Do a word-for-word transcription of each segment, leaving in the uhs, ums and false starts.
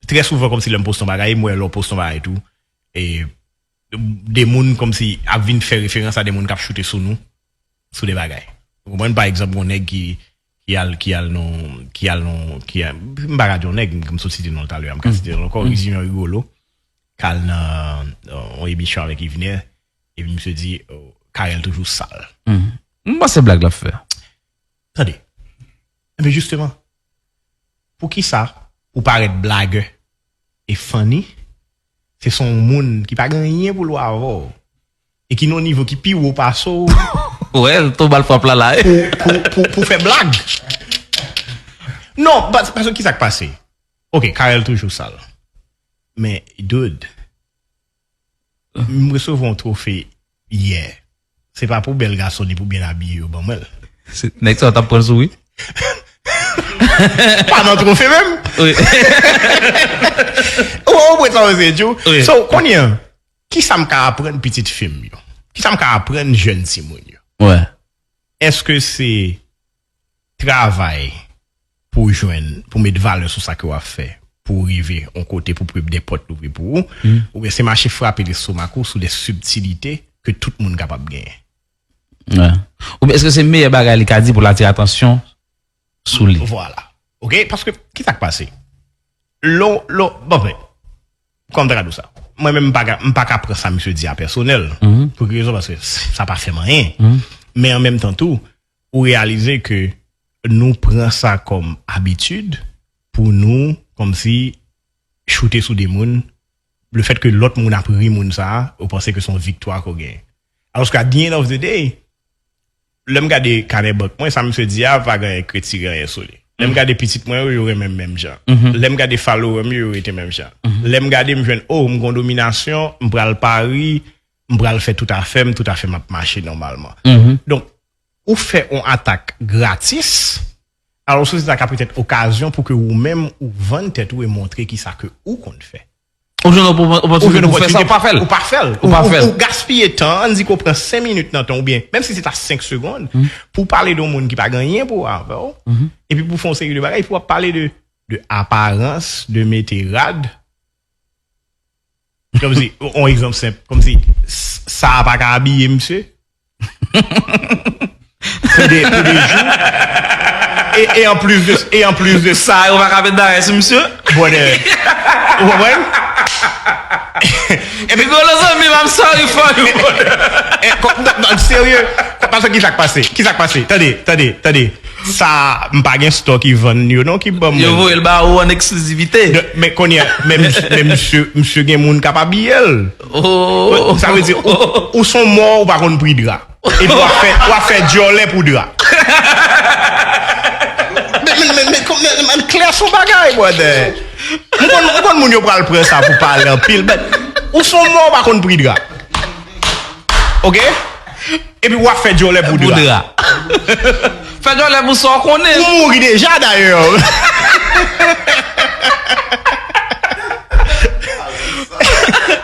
trè souvan, kòmsi lè m poste yon bagay, m wè lè w poste yon bagay tou, e de moun kòmsi ap vin fè referans a de moun k ap choute sou nou, sou de bagay. Ou konprann? Pa egzanp, yon nèg ki, ki al, ki al nan, ki al nan, ki al, m pa ka di yon nèg, m sot site non l talè a, m ka site l ankò, Rizimè Rigolo, k al nan, euh, yon emisyon avèk Yvener, epi misye di, oh, Carel toujou sal. M panse blag l ap fè. Tande. Ebyen, jisteman, poukisa ou parèt blagè e funny? Se son moun ki pa gen anyen pou l wè avè w e ki nan yon nivo ki pi wo pase w Wè, l tonbe al frap la la. pou, pou, pou, pou fè blag. Non, pas- paske ki sa k pase? Ok, Carel toujou sal. Men, dude, m resevwa yon twofe yè. Se pa pou bèl gason ni pou byen abiye yo ban mwen l. Se- Nèg sa yo t ap pran l sou wi. Pa nan twofe menm. Wi. Ou ou wè sa w se Djou. Wi. So, kounye a, ki sa m ka aprann pitit fi m yo? Ki sa m ka aprann jèn timoun yo? Wè. Èske se travay pou w jwenn, pou w met valè sou sa ke w ap fè, pou w rive yon kote, pou, pou de pòt louvri pou ou, oubyen se mache frape lestomak ou sou de sibtilite ke tout moun kapab genyen? Wè. Oubyen èske se meyè bagay li ka di pou l atire atansyon sou li? Vwala. Ok? Paske, ki sa k pase? Lò, lò, bon, men, kòm ta ka di w sa? Mwen menm, m pa ka, m pa ka pran sa misye di a pèsonèl. Pou ki rezon? Paske sa pa fè m anyen. Men an menm tan tou, ou reyalize ke nou pran sa kòm abitid pou nou, kòmsi, choute sou de moun. Lefètke lòt moun ap ri moun sa a, ou panse ke se yon viktwa ke w genyen. Alòske, at the end of the day, lè m gade kanè bank mwen, sa misye di a pa gen anyen k retire anyen sou li. Lè m gade pitit mwen yo, yo renmen m menm jan. Lè m gade follower m yo, yo rete menm jan. Lè m gade, m jwenn, oh, m gon dominasyon, m pral pari, m pral fè tout afè m, tout afè m ap mache nòmalman. Donk, ou fè yon atak gratis, alòske se ta ka petèt okazyon pou ke ou menm ou vann tèt ou e montre ki sa ke ou konn fè. Ou jwenn opò- opòtinite pou fè sa, ou pa fè l. Ou pa fè l. Ou pa fè l. Ou gaspiye tan, ann di ke w pran senk minit nan tan w, oubyen menm si se ta senk segonn, pou w pale de yon moun ki pa gen anyen pou wè avè w, epi pou w fè yon seri de bagay, epi w ap pale de, de aparans, de mete rad. Kòmsi, yon egzanp senp, kòmsi, s- sa a pa ka abiye misye? Pou de, pou de jou. E, e an plis de, e an plis de sa, Sa yo pa ka met bagay sou misye. Brother. Ou konprann? Epi gwo zanmi m, I'm sorry for you, brother. E, kò- non, non, serye. Paske ki sa k pase? Ki sa k pase? Tande, tande, tande. Sa, m pa gen store ki vann yo non, ki ban Yo mwen. Voye l ba ou an eksklizivite. De- Men kounye a, men, mis- men misye, misye gen moun k ap abiye l. Oh. Sa vle di, ou, ou se yon mò, ou pa konn pri dra. Epi w ap fè, w ap fè djòlè pou dra. Men, men, men, men, men, men, men, klè son bagay, brother. M konn, m konn moun yo pral pran sa pou pale anpil, men ou se yon mò, ou pa konn pri dra. Ok? Epi w ap fè djòlè pou Pou dra. dra. Fè djòlè pou sa w konnen. Ou mouri deja, dayè.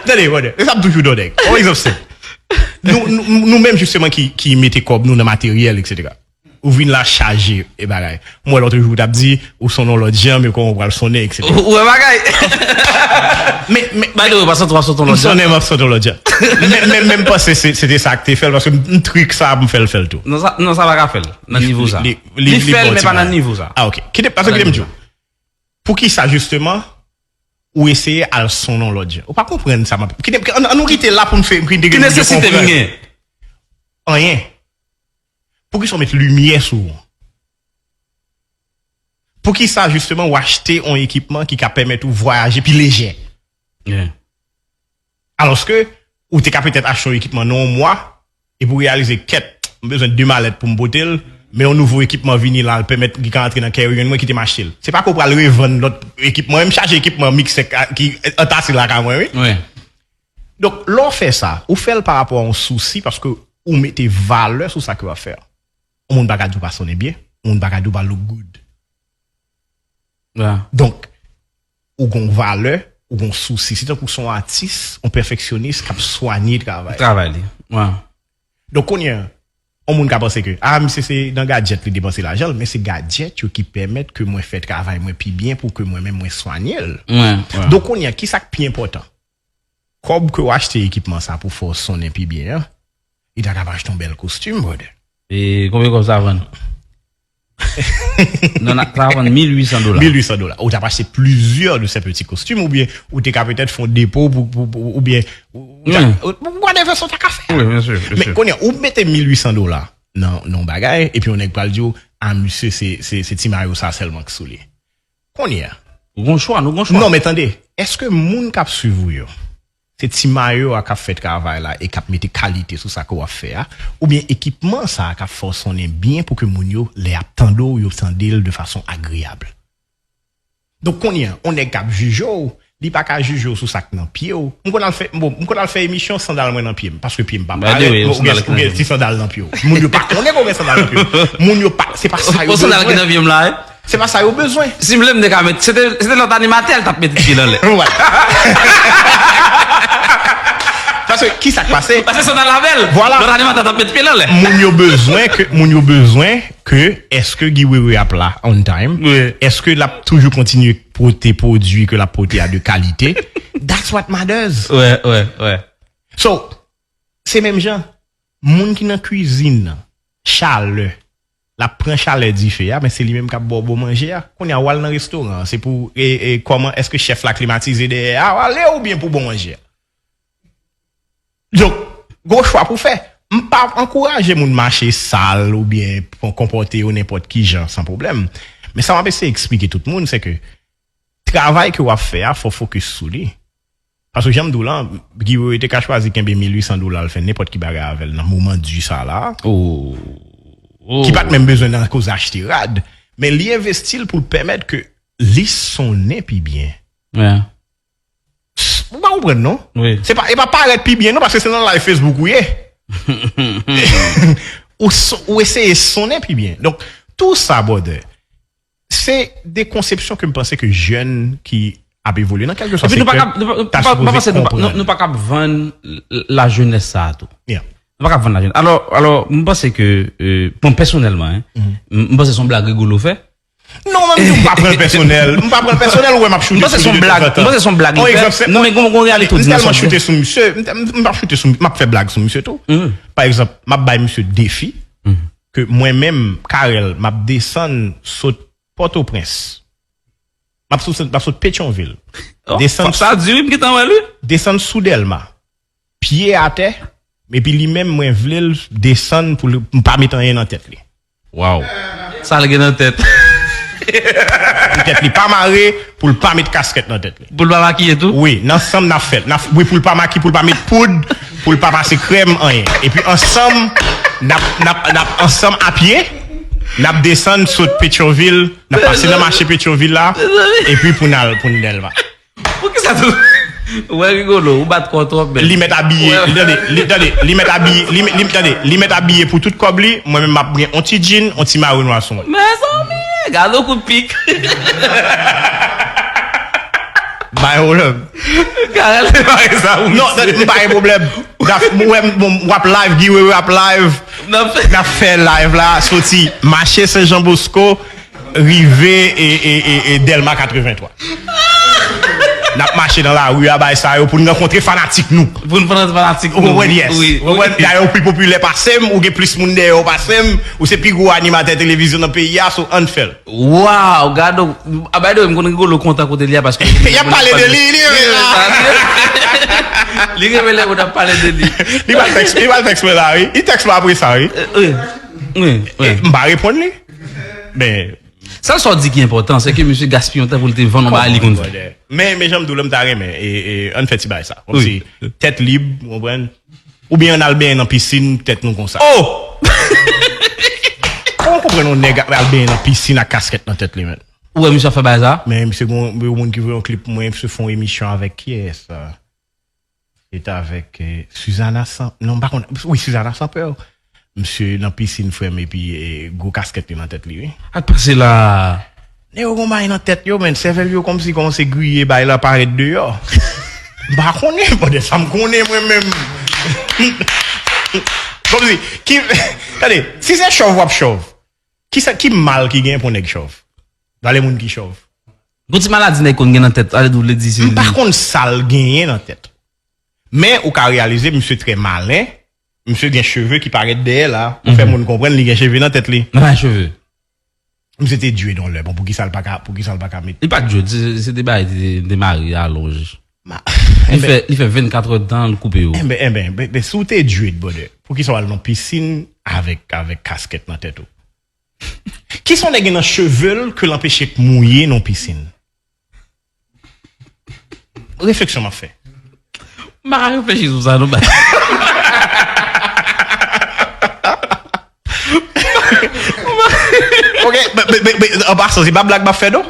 Tande, brother. E sa m toujou di nèg. Yon egzanp senp. Nou, nou, nou menm, jisteman, ki, ki mete kòb nou nan materyèl, etsetera. Ou vin la chaje e bagay. M wè lòt jou, ou t ap di, ou sonnen yon lòt jan, men kòman ou pral sonnen, etsetera. Ou wè bagay. Men, men, By the way, pa santi w ap sonnen yon m lòt jan. Sonnen, m ap sonnen yon lòt jan. Men, men, men m panse se, se te sa k te fè l, paske m, m trik sa, m fè l, fè l tou. Non, sa, non, sa pa ka fè l, nan nivo sa. Li, Li fè l, bon men ti pa nan bagay. Nivo sa. Ah, ok. Kite, paske kite m di w. Poukisa, jisteman, ou eseye al sonnen yon lòt jan? Ou pa konprann sa, m ap. Kite, an, an nou kite la pou n fè, pou n Ki nesesite m gen? Anyen. Poukisa w met limyè sou ou? Poukisa, jisteman, ou achte yon ekipman ki ka pèmèt ou vwayaje pi lejè? Yeah. Alòske, ou te ka petèt achte yon ekipman nan yon mwa, epi w reyalize, kèt, m bezwen de malèt pou m pote l, men yon nouvo ekipman vini la, l pèmèt li ka antre nan carry-on mwen, kite m achte l. Se pa ke w pral revann lòt ekipman, m chaje ekipman miksè ka- ki antase lakay mwen, wi. Wi. Donk, lè w fè sa, ou fè l pa rapò a yon sousi, paske ou mete valè sou sa ke w ap fè a. Yon moun pa ka di w pa sonnen byen, yon moun pa ka di w pa look good. Yeah. Donk, ou gon valè, ou gon sousi. Se tankou se yon atis, yon pèfeksyonis k ap swanye travay. Travay li. Wow. Donk, kounye a, Yon moun ka panse ke, ah, misye se nan gadjèt li depanse lajan l, men se gadjèt yo ki pèmèt ke mwen fè travay mwen pi byen pou ke mwen menm mwen swanye l. Donk, kounye a, ki sa k pi enpòtan? Kòb ke w achte ekipman sa pou fè w sonnen pi byen an, li ta kab achte yon bèl kostim, brother. E konbyen kòb sa vann? Non, sa vann mil uit san dola. Mil uit san dola. Ou ta achte plizyè de ces petits costumes, oubyen ou te ka petèt fè yon depo pou, pou, pou, oubyen ou, ou ta, whatever sa w ta ka fè. Wi, byen si, byen si. Men kounye a, ou mete mil uit san dola nan, nan yon bagay, epi yon nèg pral di w, ah, misye, se, se, se ti mayo sa sèlman k sou li. Kounye a. Nou gon chwa, nou gon chwa. Non, men tande, èske moun k ap swiv ou yo, se ti mayo a k ap fè travay la e k ap mete kalite sou sa ke w ap fè a, oubyen ekipman sa a k ap fè w sonnen byen pou ke moun yo, lè y ap tande w, yo tande l de fason agreyab? Donk, kounye a, yon nèg k ap jije w, li pa ka jije w sou sa k nan pye w. M konn al fè, bon, m konn al fè emisyon, sandal mwen nan pye m, paske pye m pa parèt, ou gen, ou gen ti sandal nan pye w. Moun yo pa konnen ke w gen sandal nan pye w. Moun yo pa, se pa sa yo bezwen. Yon sandal ki nan pye m la, wi. Se pa sa yo bezwen. Si m vle, m te ka met, se te, se te lòt animatè, l t ap met pye l anlè. Voilà. Paske, ki sa k pase? Paske sandal avè l. Voilà. Lòt animatè t ap met pye l anlè. Moun yo bezwen ke, moun yo bezwen ke, èske Guy Wewe ap la on time? Wi. Èske l ap toujou kontinye pote pwodui ke l ap pote a de kalite? That's what matters. Wi, wi, wi. So, se menm jan, moun ki nan kwizin nan, chalè, l ap pran chalè dife a, men se li menm k ap ba w bon manje a. Kounye a, w al nan restoran an, se pou, e, e, kòman, èske chèf la klimatize dèyè a, ale oubyen pou bon manje a? Donk, gon chwa pou fè. M pa ankouraje moun mache sal oubyen konpòte yo nenpòt ki jan, san pwoblèm. Men sa m ap eseye eksplike tout moun, se ke travay ke w ap fè a, fò w fokis sou li. Paske jan m di w lan, Guy Wewe te ka chwazi kenbe mil uit san dola l fè nenpòt ki bagay avè l nan moman di sa la. Oh. Oh. Ki pa t menm bezwen nan koze achte rad, men li envesti l pou l pèmèt ke li sonnen pi byen. Yeah. Ou pa konprann, non? Wi. Se pa, e pa parèt pi byen, non, paske se nan live Facebook ou ye. Ou, so- ou eseye sonnen pi byen. Donk, tou sa, brother, se de konsepsyon ke m panse ke jèn ki ap evolye nan kèlkeswa sektè ta sipoze konprann. Epi nou pa kab, nou pa, nou pa, nou, nou pa kab vann l- l- lajenès sa a tou. Yeah. Nou pa kab vann lajenès. Alò, alò, m panse ke, euh, bon, pèsonèlman, hein, m m panse se yon blag Rigolo fè. Non, mwen, m di w, m pa pran l pèsonèl. M pa pran l pèsonèl, ou wè m ap choute sou li de tanzantan. M panse se yon blag, m panse se yon blag li fè. Non, men gon, gon reyalite tou. M tèlman choute sou misye, m, m, m ap choute sou, m ap fè blag sou misye tou. Pa egzanp, m ap bay misye defi ke mwen menm, Carel, m ap desann sot Pòtoprens. M ap sot, m ap sot Petyonvil. Oh, desann sa di wi, m gentan wè li. Desann sou Dèlma. Pye atè, epi li menm, mwen vle l desann pou l, m pa met anyen nan tèt li. Wow. Sa l gen nan tèt? Pou tèt li pa mare, pou l pa met kaskèt nan tèt li. Pou l pa makiye tou? Wi, nan sanm n ap fè l. N ap, wi, pou l pa makiye, pou l pa met poud, pou l pa pase krèm, anyen. Epi ansanm, n ap, n ap, n ap ansanm a pye, n ap desann sot Petyonvil, n ap pase nan mache Petyonvil la, epi pou n al, pou n Dèlma. Poukisa tou? Ou wè Rigolo, ou bat kò w twòp, men. Li mèt abiye, li, tande, li, tande, li mèt abiye, li, li, tande, li mèt abiye pou tout kòb li, mwen menm m ap gen on ti djin, on ti mayo nwa sou mwen. Mezanmi, gade yon kout pik. Bay pwoblèm. Carel te pare sa pou misye. Non, tande, m pa gen pwoblèm. Daf, mwen, bon, w ap live, Guy Wewe ap live. N ap fè, n ap fè live la, soti mache Sen Jan Bosko, rive e, e, e, e Dèlma katrevenntwa. N ap mache nan lari a, bay sa yo, pou n rankontre fanatik nou. Pou n rankontre fanatik nou. Ou konprann? Yes. Wi, wi. Ou konprann? Dayè, ou pi popilè pase m, ou gen plis moun dèyè w pase m, ou se pi gwo animatè televizyon nan peyi a, so ann fè l. Wow, gade, a, by the way, m konn Rigolo kontan kote li a, paske y ap pale de li, li renmen sa. Li renmen lè moun ap pale de li. Li pral tèks, li pral tèks mwen la, wi. Li tèks mwen apre sa, wi. Wi, wi, wi. M pa reponn li. Men, sèl sa w di ki enpòtan, se ke misye gaspiye yon tan pou l te vann yon bagay li konn fè. Men, men jan m di w la, m ta renmen, e, e, ann fè ti bagay sa. Kòmsi, tèt lib, ou konprann? Oubyen ann al benyen nan pisin, tèt nou konsa. Oh! Kòman w konprann yon nèg al benyen nan pisin ak kaskèt nan tèt li, men? Ou wè misye ap fè bagay sa? Men misye gon, yon moun ki voye yon klip pou mwen, misye fè yon emisyon avèk kiyès? Se t avèk, eh, Suzanna San-, non, m pa konn, wi, Suzanna Sampeur. Misye nan pisin, frè m, epi, eh, gwo kaskèt li nan tèt li, wi. Sa k pase la? Nèg yo gon bagay nan tèt yo, men sèvèl yo kòmsi kòmanse griye, bagay la parèt deyò. M pa konnen, brother, sa m konnen mwen menm. Kòmsi, ki, tande, si se chòv w ap chòv, ki sa, ki mal ki gen pou nèg chòv? Valè moun ki chòv. Gon ti maladi nèg konn gen nan tèt, ale tou vle di se. M pa konn sa l genyen nan tèt. Men ou ka reyalize misye trè malen, misye gen cheve ki parèt dèyè la, pou fè moun konprann li gen cheve nan tèt li. Nan pa cheve. Misye te dread yon lè, bon, poukisa l pa ka, poukisa l pa ka met. Li pa t dread, se, se te bagay, te, te mare alonj. Ma, li fè, li fè vennkat è tan, l koupe yo. Enben, enben, ben, ben, si w te dread, brother, poukisa w al nan pisin avèk, avèk kaskèt nan tèt ou? Kisa yon nèg gen nan cheve l ke l anpeche k mouye nan pisin? Refleksyon m ap fè. M pa ka reflechi sou sa, non, ba. Ok, men, men, men, men, an pasan, se pa blag m ap fè, non.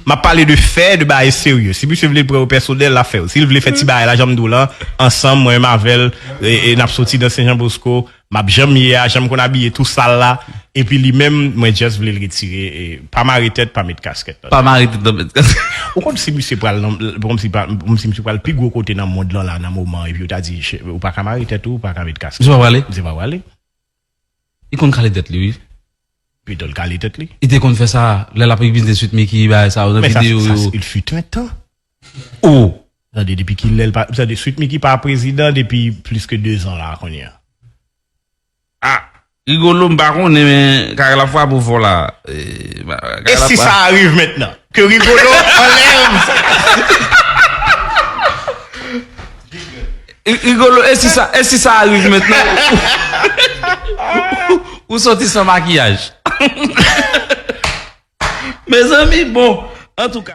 M ap pale de fè, de bagay serye. Si misye vle l pran yo pèsonèl, l ap fè yo. Si l vle fè ti bagay la, jan m di w lan, ansanm, mwen menm avè l, e, e n ap soti nan Sen Jan Bosko, m ap jan m ye a, jan m konn abiye tou sal la, epi li menm, mwen just vle l retire, e, pa mare tèt, pa met kaskèt nan tèt. Pa mare tèt, pa met kaskèt. Ou konn si misye pral nan, kòmsi pa, kòmsi misye pral pi gwo kote nan mond lan la, nan moman, epi yo ta di, "Che-, ou pa ka mare tèt ou, ou pa ka met kaskèt." Misye pa prale? Misye pa prale. Li konn kale tèt li, wi. Pito l kale tèt li. Li te konn fè sa, lè l ap egziste Sweet Micky, bagay sa yo, nan videyo yo. Men sa, sa, il fut un temps. Oh! Tande, depi ki lè l pa, tande, Sweet Micky pa prezidan depi plis ke de zan la, kounye a. Ah, Rigolo, m pa konnen, men Carel ap frape w fò la. E si sa arive mentnan? Ke Rigolo anlèv. Ri-, Rigolo, e si sa, e si sa arive mentnan? Ou, ou, ou soti san makiyaj. Mezanmi, bon, antouka.